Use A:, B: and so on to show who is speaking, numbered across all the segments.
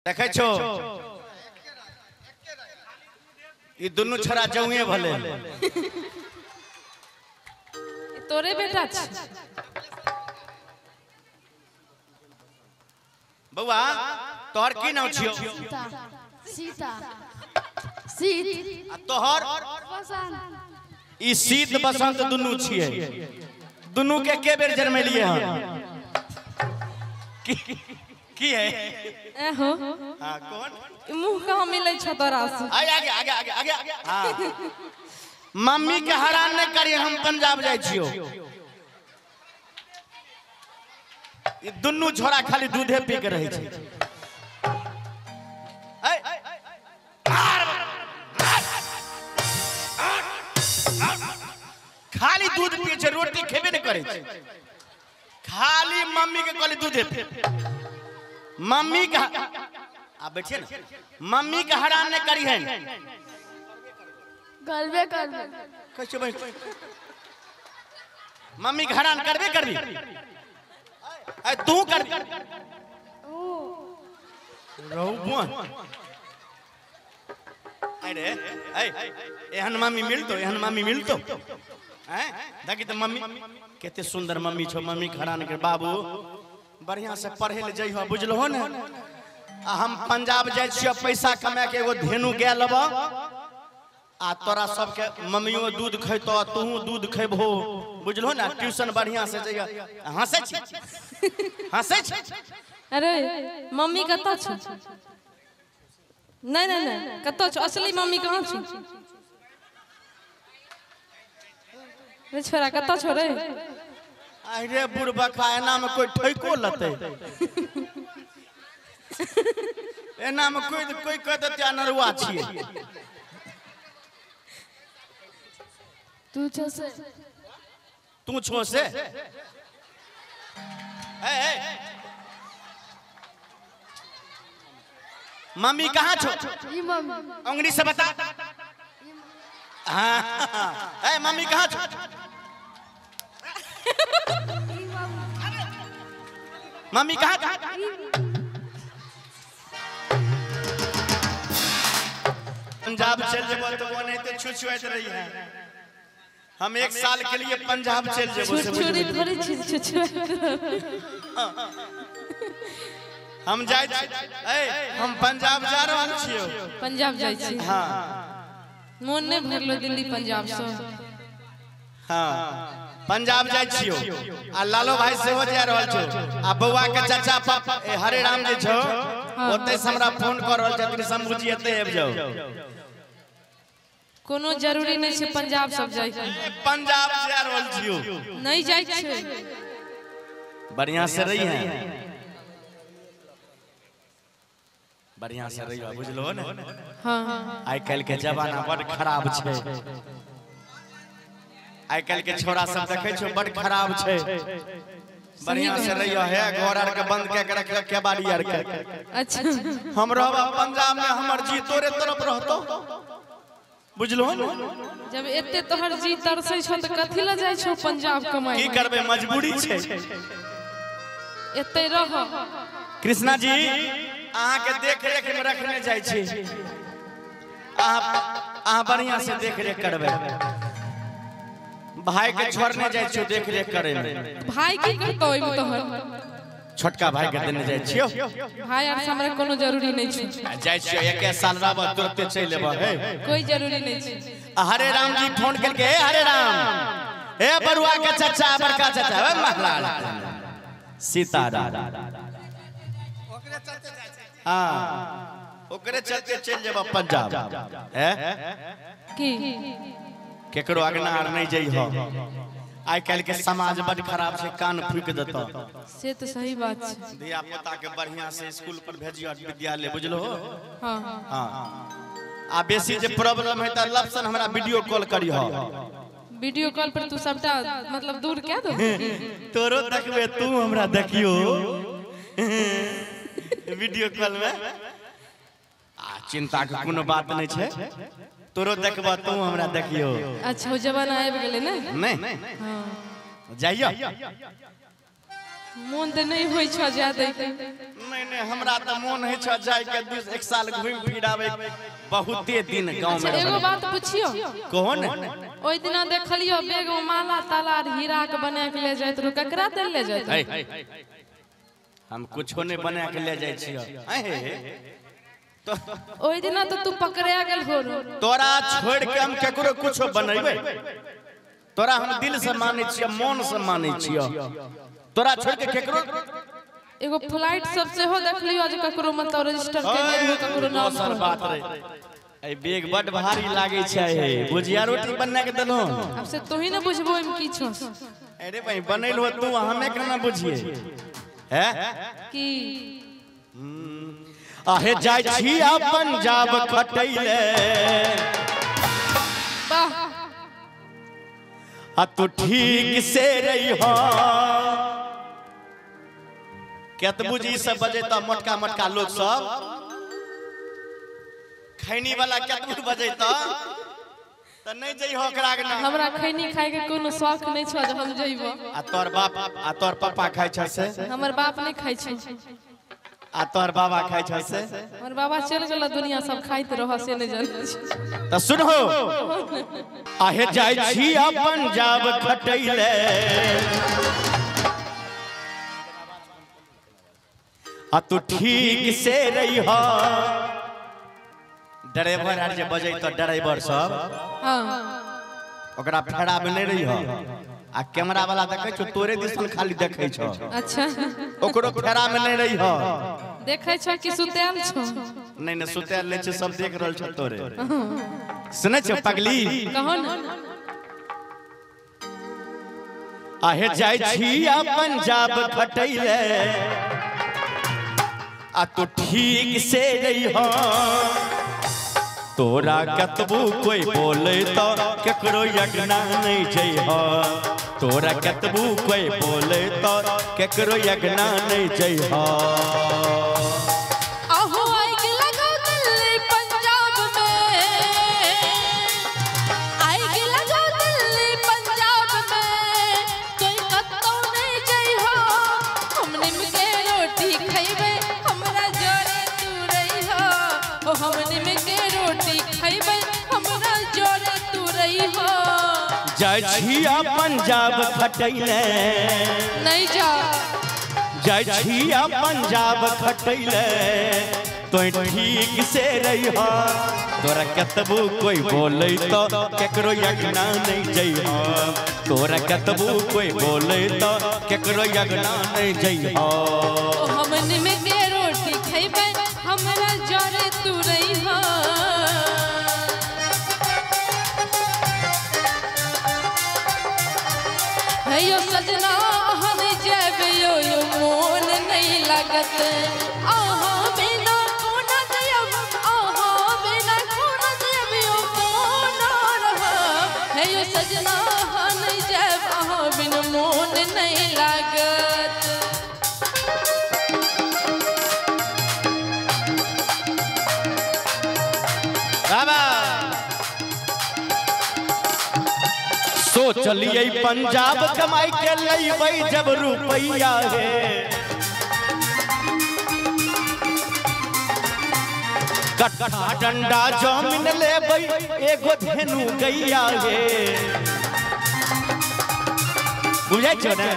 A: देखै छो ई दुनू छोरा जौए भले
B: तोरे बेटा छ।
A: बउआ तोहर की नाम छियो?
C: सीता। सीता। सीत।
A: आ तोहर?
C: बसंत।
A: ई शीत बसंत दुनू छिए। दुनू के बेर जन्मेलिए हम? की है?
B: ए हो।
A: हां कौन?
B: मुंह कहां मिलै छ तोरा से?
A: आगे आगे आगे आगे आगे आगे। हां मम्मी के हरान नहीं करी, हम पंजाब जाय छियो। ई दुनू छोरा खाली दूधे पी के रहै छै। खाली दूध पिए छै, रोटी खेबे नहीं करे छै। खाली मम्मी के कहली दूधे पी। मम्मी के आप बैठिए ना, मम्मी के हरान नहीं करी है।
C: करबे करबे।
A: कैसे भाई? मम्मी के हरान करबे करबी? अरे तू कर। रहू अरे एहन मम्मी मिलतो, एहन मम्मी मिलतो हैं? देखी तो मम्मी केते सुंदर मम्मी छो। मम्मी के हरान कर बाबू बढ़िया से पढ़े ले जइहो, बुझलहो ने? आ हम पंजाब जाय छियो पैसा कमा के एगो धेनु गाय लेब आ तोरा सबके मम्मियो दूध खैतो आ तूहू दूध खेबहो, बुझलहो ने? ट्यूशन बढ़िया से जइहो। हंसै छी, हंसै छी।
B: अरे मम्मी कतऽ छौ? नहीं नहीं नहीं कतऽ छौ? असली मम्मी कहाँ छौ? रे छोरा कतऽ छौ रे?
A: अरे बुढ़बका एना में कोई ठैको लतै? एना में कोई कोई कह देतै अनरुआ छियै।
C: तू छो से,
A: तू छो से। ए ए मम्मी कहाँ छो?
C: ई मम्मी।
A: अंगुली से बता। हाँ ए मम्मी कहाँ छो? मम्मी कहाँ? पंजाब चल जेबो तो वो नहीं तो छुछुआइत रही है। हम एक साल के लिए पंजाब चल जेबो।
B: छुछुरी थोड़ी छुछुआइत।
A: हम जाय ए हम पंजाब जा रहल छियो।
B: पंजाब जाय छी?
A: हां।
B: मोन नहीं भरलो दिल्ली पंजाब से।
A: हां पंजाब जाय छियो आ लालो भाई सेहो जा रहल छो आ बउआ के चाचा पापा हरे राम जे छो ओते से हमरा फोन कर रहल छथिन, शंभू जी एते आबि जाओ।
B: कोनो जरूरी नहीं छै पंजाब सब जाय के।
A: पंजाब जा रहल छियो।
B: नहीं जाय छै।
A: बढ़िया से रही है, बढ़िया से रही है, बुझलो ने?
B: हां।
A: आइ काल्हि के जमाना बड़ खराब छै। आइ काल्हि के छोरा सब देखै छो बड़ खराब छै। बढ़िया से रही है, घर आर के बंद के रख के बाड़ी आर के।
B: अच्छा
A: हम रहब पंजाब में, हमर जी तोरे तरफ रहतो, बुझलो ने?
B: जब एते तोहर जी तरसै छौ त कथि ल जाय छौ पंजाब कमाई?
A: की करबे, मजबूरी छै।
B: एते रह।
A: कृष्णा जी अहाँ के देख रेख में रखने जाय छी, अहाँ बढ़िया से देख रेख करबै। भाई के छोड़ने जाय छियो देख रेख करे में।
B: भाई की करतौ ओइमे तोहर?
A: छोटका भाई के देने जाय छियो।
B: भाई आर से हमरा कोनो जरूरी नहीं छै।
A: जाय छियो एक साल रहब तुरते चलि एबह। हे
B: कोई जरूरी नहीं छै।
A: हरे राम जी फोन करके, हे हरे राम, हे बरुआ के चाचा, बड़का चाचा, हे महाराज सीताराम,
D: ओकरे चलते जाय छै।
A: हां ओकरे चलते चलि जेब पंजाब। हैं
B: की
A: केकरो अगना आर नहीं जइहो। आइ काल्हि के समाज बड़ खराब छै, कान फूक देतौ।
B: से तो सही बात छै।
A: धिया पुता के बढ़िया से स्कूल पर भेजियो, विद्यालय, बुझलो?
B: हां
A: हां। आ बेसी जे प्रॉब्लम है त लपसन हमरा वीडियो कॉल करिहो।
B: वीडियो कॉल पर तू सबटा मतलब दूर कै दो।
A: तोरो देखबे, तू हमरा देखियो वीडियो कॉल में। आ चिंता के कोनो बात नहीं छै, तोरो देखबा तू हमरा देखियो।
B: अच्छा जमाना आबि गेलै ने?
A: नहीं। हां जाइयो।
B: मोन तऽ नहि होइ छौ जाय दैके। नहीं
A: नहीं, हमरा तऽ मोन होइ छौ जाय के, एक साल घुमि फिर आबै, बहुते दिन गाँव में।
B: एगो बात पुछियो?
A: कहो ने।
B: ओहि दिना देखलियो बैग में माला ताला हीरा के बना के ले जाइत रहो, ककरा दे ले जाइत?
A: हम कुछो नहीं बना के ले जाय छियो। तो
B: ओहि दिना तो तू पकड़ा गेल हो।
A: तोरा छोड़ के हम केकरो कुछो बनेबै? तोरा हम दिल से मानै छियो, मन से मानै छियो, तोरा छोड़ के केकरो?
B: एगो फ्लाइट सब सेहो देखलियो जे ककरो मतलब रजिस्टर केने रहो, ककरो नाम
A: पर। बात रे, ए बैग बड भारी लागे छै, भुजिया रोटी बना के देलहो।
B: अब से तोही ने बुझबो एम की छौ।
A: अरे भाई बनैलो तू, हमें केना बुझिए हैं
B: की?
A: आहे जाय छी पंजाब खटैले,
B: वाह,
A: आ तू ठीक से रहिहो। केतबू जी सब बजेता मोटका मोटका लोग सब खैनी वाला केतबू बजेता त नहीं जइहो ओकरा के।
B: हमरा खैनी खाय के कोनो शौक नहीं छौ जे हम जइबो।
A: आ तोर बाप आ तोर पापा खाय छ से?
B: हमर बाप नहीं खाय छै।
A: आ तोर बाबा खाय छ से?
B: हमर बाबा चल गेल दुनिया, सब खाइत रह से नहीं जानै छी।
A: त सुनहो, आहे जाय छी पंजाब खटैले, आ तू ठीक से रहिहो। ड्राइवर आर जे बजैतो, ड्राइवर सब
B: हां,
A: ओकरा फेरा में नहीं रहिहो। आ कैमरा वाला देखै छौ तोरे दिसन खाली देखै छौ।
B: अच्छा,
A: ओकरो फेरा में नहीं रहिहो।
B: देखै छौ कि सुतल छौ?
A: नहीं नहीं, सुतल नहीं छौ, सब देख रहल छौ तोरे। सुनै छौ पगली?
B: कहो न।
A: आहे जाय छी पंजाब खटैले, आ तू ठीक से रहिहो। तोरा कतबू कोई बोले तो केकरो यगना नहीं जइहो। तोरा कतबू कोई बोले तो केकरो यगना नहीं जइहो।
B: आहो आइग लगो दिल्ली पंजाब में, आइग लगो दिल्ली पंजाब में, कोई कतौ नहीं जइहो। हम निम के रोटी खइबे, हमरा जोरे तू रहिहो। ओ हम निम के रोटी खइबे, हमरा जोरे तू रहिहो।
A: जाय छी पंजाब खटैले,
B: नहीं जा।
A: जाय छी पंजाब खटैले, तो ठीक से रहिहो। तोरा कतबू कोई बोले तो केकरो यगना नहीं जइहो। तोरा कतबू कोई बोले तो केकरो यगना नहीं जइहो।
B: हम निम के रोटी खइबे, हमरा जोरे तू रहिहो। यो सजना हम जेबे यो यो मोन नहीं लागत। आहा बिना कोना जयब, आहा बिना कोना जयब यो मोन रह। हे यो सजना हम जेब, आहा बिन मोन नहीं लागत।
A: बाबा सोचलिए पंजाब कमाई के लैबै जब रुपैया है, कट्ठा डंडा जमीन लेबै एगो धेनु गैया है। बुझै छौ ने?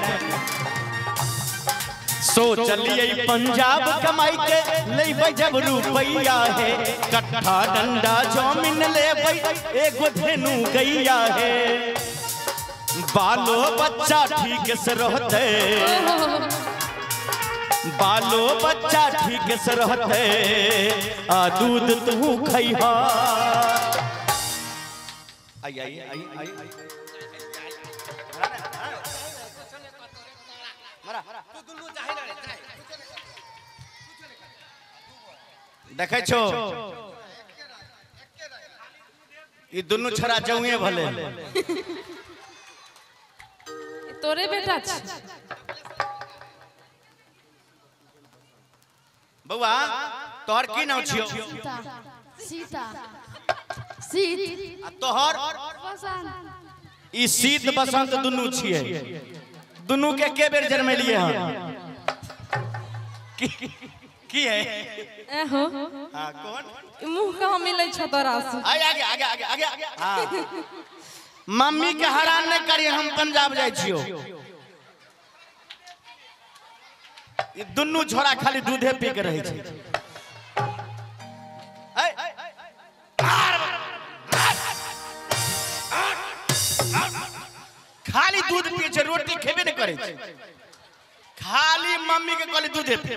A: सोचलिए पंजाब कमाई के लेबै जब रुपैया है, कट्ठा डंडा जमीन लेबै एगो धेनु गैया है। बालो बच्चा ठीक से रहते, बालो बच्चा ठीक से रहते, आ दूध तू खइहा। आई आई आई आई देखै छो ई दुनू छड़ा जौए भले
B: तोरे बेटा छ।
A: बउआ तोहर की नाम छियो?
C: सीता। सीता। सीत।
A: आ तोहर?
C: बसंत।
A: ई शीत बसंत दुनू छियै, दुनू के के बेर जन्मेलिए हम की है
B: ए हो
A: हां कौन
B: मुंह कहां मिलै छ तोरा से
A: आगे आगे आगे आगे आगे आगे हां मम्मी के हरान नहीं करी हम पंजाब जाय छियो ई दुनू छोरा खाली दूधे पी के रहै छै खाली दूध पिए छै रोटी खेबे नहीं करे छै खाली मम्मी के कहली दूधे पी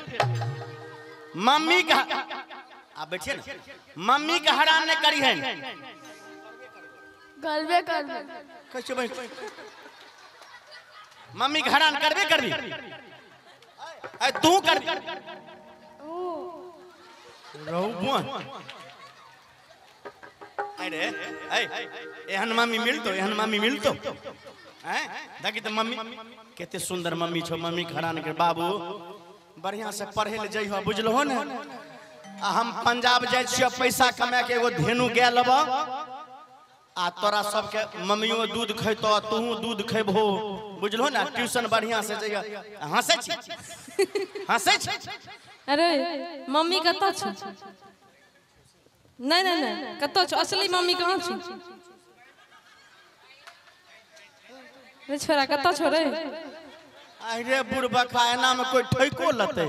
A: मम्मी के आप बैठिए ना मम्मी के हरान नहीं करी है
C: करबे करबे
A: कैसे भाई मम्मी के हरान करबे करबी अरे तू कर रहू बुआ अरे ए एहन मम्मी मिलतो एहन मम्मी मिलतो हैं देखी त मम्मी कते सुंदर मम्मी छो मम्मी के हरान कर बाबू बढ़िया से पढ़े ले जइहो बुझलहो ने आ हम पंजाब जाय छियो पैसा कमा के एगो धेनु गाय लेब आ तोरा सबके मम्मियो दूध खैतो तूहू दूध खेबहो बुझलहो ना ट्यूशन बढ़िया से जइहो हंसै छी हंसै छी
B: अरे मम्मी कतऽ छौ नहीं नहीं नहीं कतऽ छौ असली मम्मी कहाँ छौ रे छोरा कतऽ छौ रे
A: अरे बुढ़बका एना में कोई ठैको लतै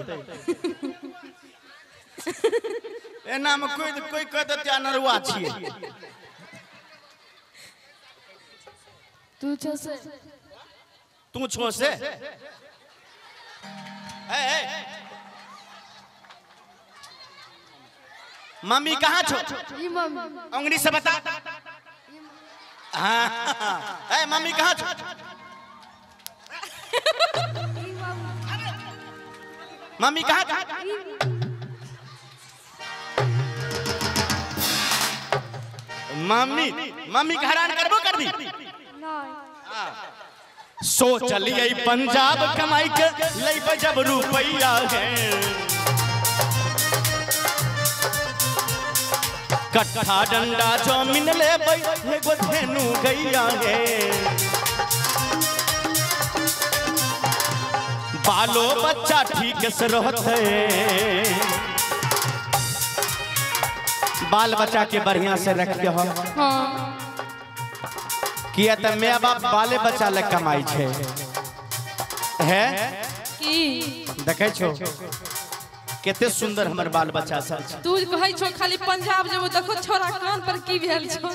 A: एना में कोई कोई कह देतै अनरुआ छियै
C: तू छो से
A: तू छो से ए ए मम्मी कहाँ छो
C: ई मम्मी
A: अंगुली से बता हाँ ए मम्मी कहाँ छो मम्मी कहाँ मम्मी मम्मी के हरान करबो कर दी
C: नहीं
A: सोचलिए पंजाब कमाई के लैब जब रुपैया है कट्ठा डंडा जमीन लेबै एगो धेनु गैया है बालो बच्चा ठीक से रहते बाल बच्चा के बढ़िया से रखियो
B: हाँ
A: किया त my बाप बाले बच्चा ले कमाई छै है
B: की
A: देखै छो कते सुंदर हमर बाल बच्चा सब छै
B: तू कहै छो खाली पंजाब जेबो देखो छोरा कान पर की भेल छो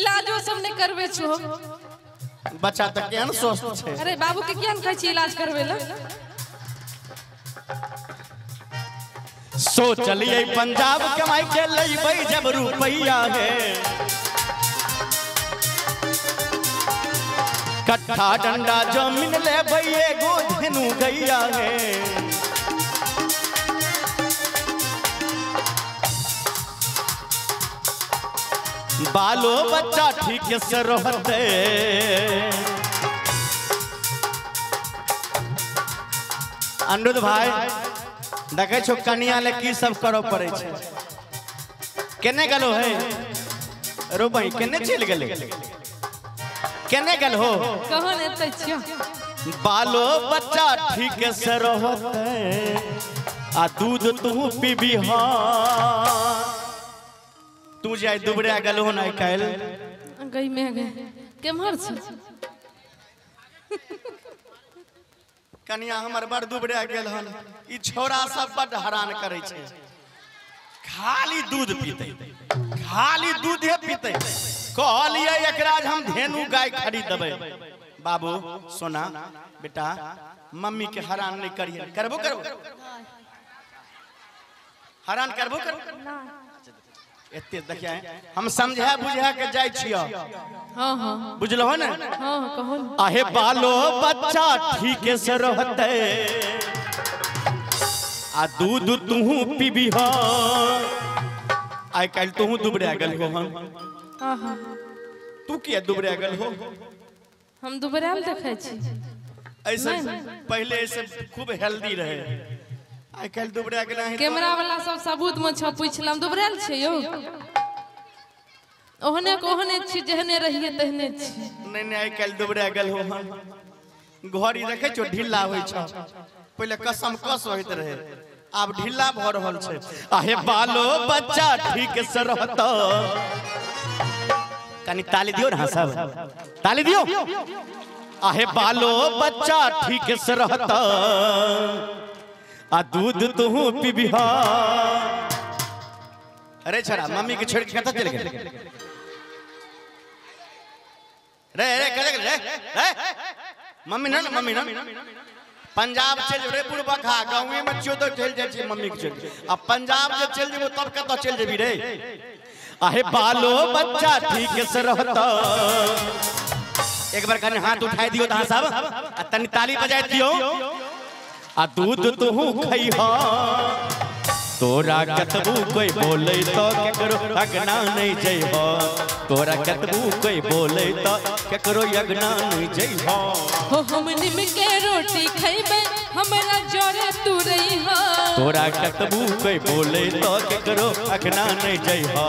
B: इलाजो सब नहीं करबे छो
A: बच्चा त केहन स्वस्थ छै
B: अरे बाबू के किया कहै छी इलाज करबे ला
A: सोचलिए पंजाब कमाई के लैबै जब रुपैया है कट्ठा डंडा जमीन लेबै एगो धेनु गैया है बालो बच्चा ठीक से रहते अनुरुद्ध भाई देखै छो कनिया ले की सब करऽ पड़ै छै केने गेलो है रो बही केने चलि गेलै केने गेल हो
B: कहाँ एतै छियो
A: बालो बच्चा ठीक से रहते आ दूध तू पीबी तू जाय दुबरा गेलो ना काल्हि
B: गई में गए केम्हर छो
A: कनिया हमर बड़ दुबरा गेल हन ई छोरा सब बड हरान करै छै खाली दूध पीते खाली दूधे पीते कहलिए एकरा हम धेनु गाय खरीद देबै बाबू सोना बेटा मम्मी के हरान नहीं करिए करबो करबो हरान करबो करबो एते देखिए हम समझा बुझा के जाय छियो
B: हाँ हाँ
A: बुझलहो ने
B: हाँ कहो ने।
A: आहे बालो बच्चा ठीक से रहते आ दूध तूहू पीबी हो आइ काल्हि तूहू दुबरा गेल हो हम
B: हाँ हाँ
A: तू किया दुबरा गेल हो
B: हम दुबरायल देखै छी
A: ऐसे पहले ऐसे खूब हेल्दी रहे आइ काल्हि दुबरा गेल है
B: कैमरा वाला सब सबूत में छ पूछल हम दुबरायल छियै यौ ओहने के ओहने छी जेहने रहिए तेहने छी
A: नहीं नहीं आइ काल्हि दुबरा गेल हो हम घड़ी देखै छौ ढिल्ला होइ छ, पहिले कसम कस होइत रहे, आब ढिल्ला भऽ रहल छै। आहे बालो बच्चा ठीक से रहत। कनी ताली दियो ना सब, ताली दियो। आहे बालो बच्चा ठीक से रहत आ दूध तू पीबिहा। अरे छड़ा मम्मी के छोड़ के कतऽ चलि गेल रे? रे कतऽ गेल रे? रे मम्मी ना, मम्मी ना पंजाब चलि जेबै रे बुढ़बा खा, गाँवे में छियो तऽ चलि जाइ छियै मम्मी के छोड़ि। आ पंजाब जे चलि जेबो तब कतऽ चलि जेबी रे? आहे बालो बच्चा ठीक से रहत। एक बार कनि हाथ उठाई दियो अहाँ सब आ तनि ताली बजाय दियो। आ दूध तू खइहा, तोरा कतबू कोई बोले तो केकरो अगना नहीं जइहो, तोरा कतबू कोई बोले तो केकरो अगना नहीं जइहो।
B: हो हम निम के रोटी खइबे हमरा जरे तू रहिहा,
A: तोरा कतबू कोई बोले तो केकरो अगना नहीं जइहो।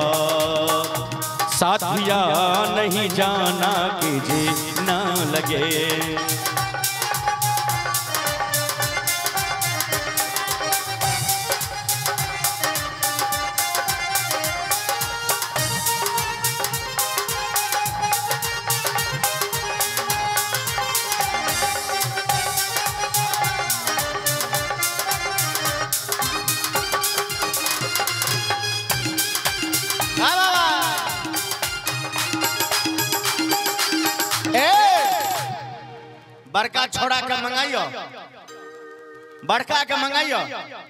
A: साथिया नहीं जाना कि जी ना लगे। बड़का छोड़ा के मंगाइयो, बड़का के मंगाइयो।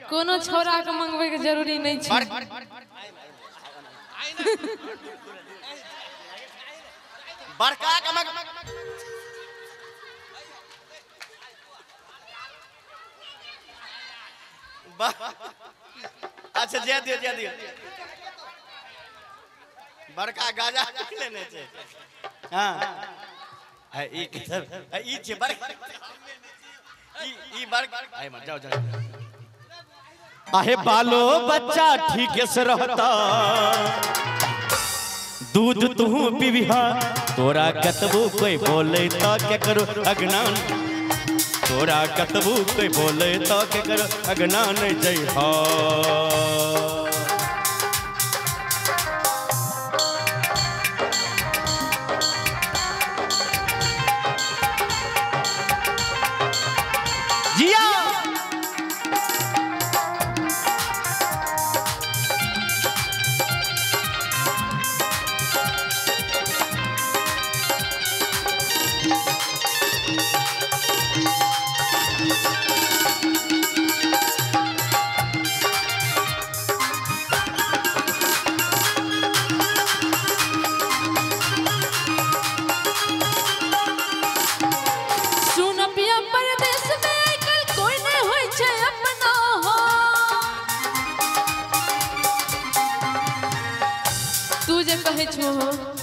B: कोनो छोड़ा के मंगवे के जरूरी नहीं छै।
A: बड़का के मंग अच्छा जे दियो, जे दियो। बड़का गाजा लेने छै। हां ई छै बड़का, ई बड़का। जाओ जाओ। आहे बालो बच्चा ठीक से रहता, दूध तू पीबिहा, तोरा कतबू कोई बोले तो केकरो अगना, तोरा कतबू कोई बोले तो केकरो अगना नहीं जइहा।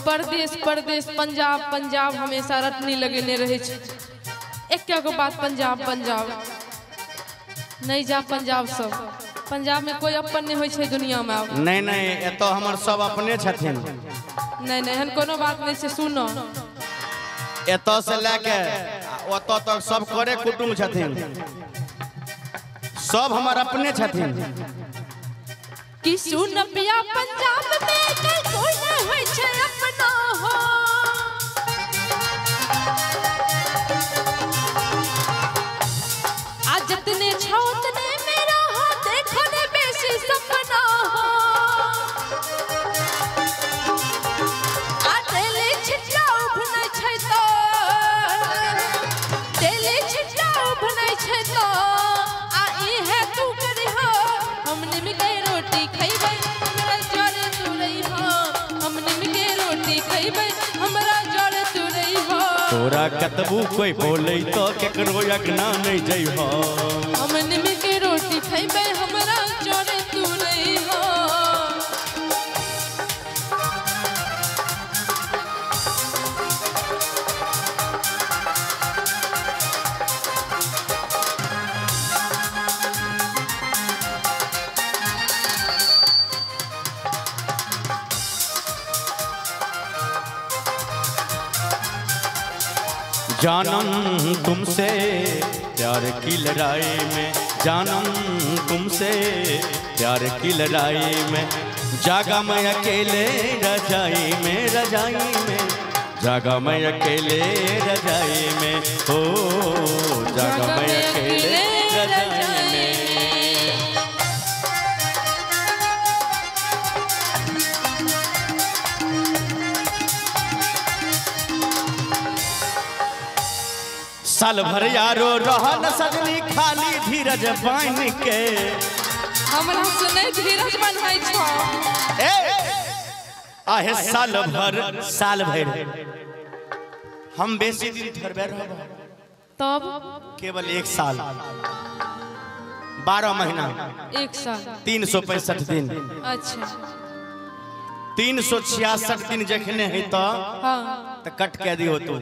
B: परदेश परदेश पंजाब पंजाब हमेशा रटनी लगेने रहे छै। एक गो बात पंजाब पंजाब नहीं जा, पंजाब सब पंजाब में कोई अपन नहीं होइ छै दुनिया में। आब
A: नहीं नहीं एतऽ हमर सब अपने छथिन।
B: नहीं नहीं एहन कोनो बात नहीं छै। सुनो
A: एतऽ से लए के ओतऽ तक सब करे कुटुम्ब छथिन, सब हमर अपने छथिन।
B: कि सुन पिया पंजाब में कोई नहीं होइ छै अपना हो, आ जतने छौ उतने मेरा हो, देखो ने बेसी सपना हो। आ तेले छिटला उभनै छै तो, तेले छिटला उभनै छै तो, आ इहे तू करिहो हम निम के रोटी खइबै हमरा जरे तू रहिहो, हम निम के रोटी खइबै हमरा जरे तू रहिहो।
A: तोरा कतबू कोई बोले तो केकरो अगना नहीं जइहो,
B: हम निम के रोटी खइबै हमरा जरे तू रहिहो।
A: जानम तुमसे प्यार की लड़ाई में, जानम तुमसे प्यार की लड़ाई में, जागा मैं अकेले रजाई में, रजाई में, जागा मैं अकेले रजाई में, हो जागा मैं अकेले रजाई में। साल भर यारो रहल सजनी खाली धीरज बान्ह के,
B: हमरा से नहीं धीरज बन्है छौ।
A: ए आहे साल भर, साल भर हम बेसी दिन थोड़बे रहब,
B: तब
A: केवल 1 साल 12 महीना
B: 1 साल
A: 365 दिन।
B: अच्छा
A: 366 दिन जखने है तो
B: हाँ
A: तो कट के दिहो तू।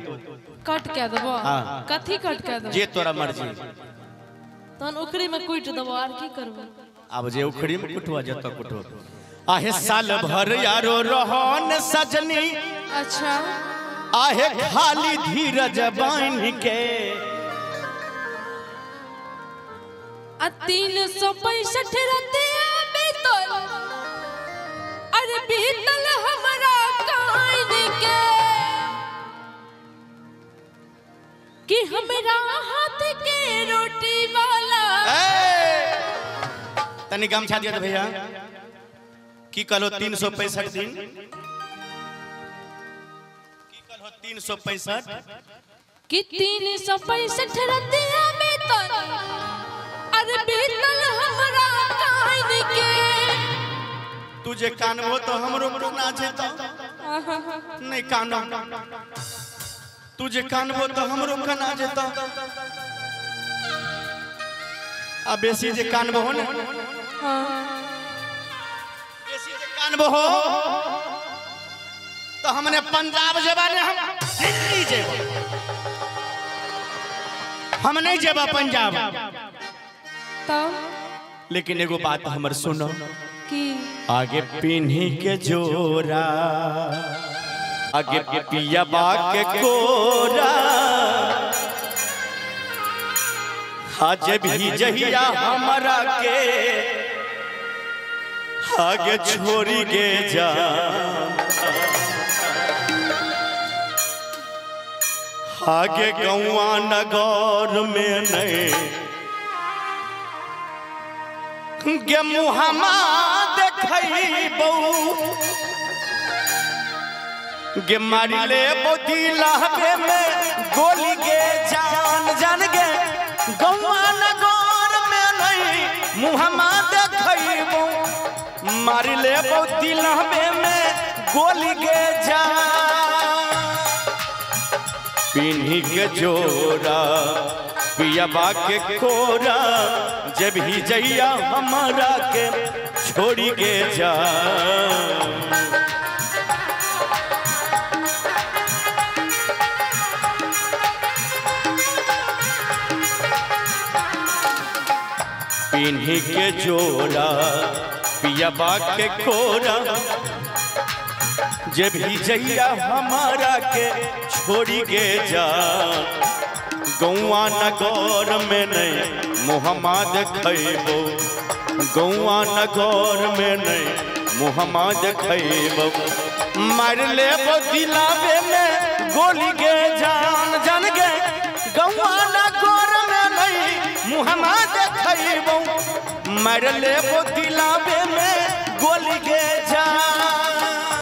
B: कट के देबो?
A: हाँ।
B: कथी कट के देबो?
A: जे तोरा मर्जी।
B: तहन उखड़ी में कुट देबो आर की करबो?
A: अब जे उखड़ी में कुटवा जत कुटो। आहे साल भर यारो रहन सजनी,
B: अच्छा
A: आहे खाली धीरज बान्ह के,
B: आ 365 रतिया बीतल, अरे बीतल हमरा कान के, कि हमरा हाथ के रोटी वाला।
A: तनी गमछा दिया तो भैया। की कहलो 365 दिन? की कहलो 365?
B: कि 365 रतिया बीतल, अरे बीतल हमरा कान के।
A: तुझे कानबो तो हमरो काना जेतो, नहीं कानो। तुझे कानबो तो हमरो काना जेतो, आ बेसी जे कानबो हो ने, बेसी जे कानबो हो तो हमने पंजाब जेबा ने, हम दिल्ली जेबा, हम नहीं जेबा पंजाब।
B: तब
A: लेकिन एगो बात हमर सुनो
B: कि
A: आगे पिन्ही के जोरा, आगे पियबा के कोरा, आज भी जहिया हमरा के आगे छोड़ी गे जा, आगे गौआ नगर में नहीं गे मुहमा देखबौ, गे मारी ले बोती लहबे में गोली गे जान जान गे, गौआ नगर में नहीं मुहमा देखबौ, मारी ले बोती लहबे में गोली गे जान। पिन्ही के जोरा पियबा के कोरा, जब ही जइया हमारा के छोड़ी के जा। पिन्ही के जोरा पियबा के कोरा, जब ही जइया हमारा के छोड़ी के जा, गौआ नगर में नहीं मुहमा देखबो, गौआ नगर में नहीं मुहमा देखबो, मार लेबो दिलावे में गोली गे जान जान गे, गौआ नगर में नहीं मुहमा देखबो, मार लेबो दिलावे में गोली गे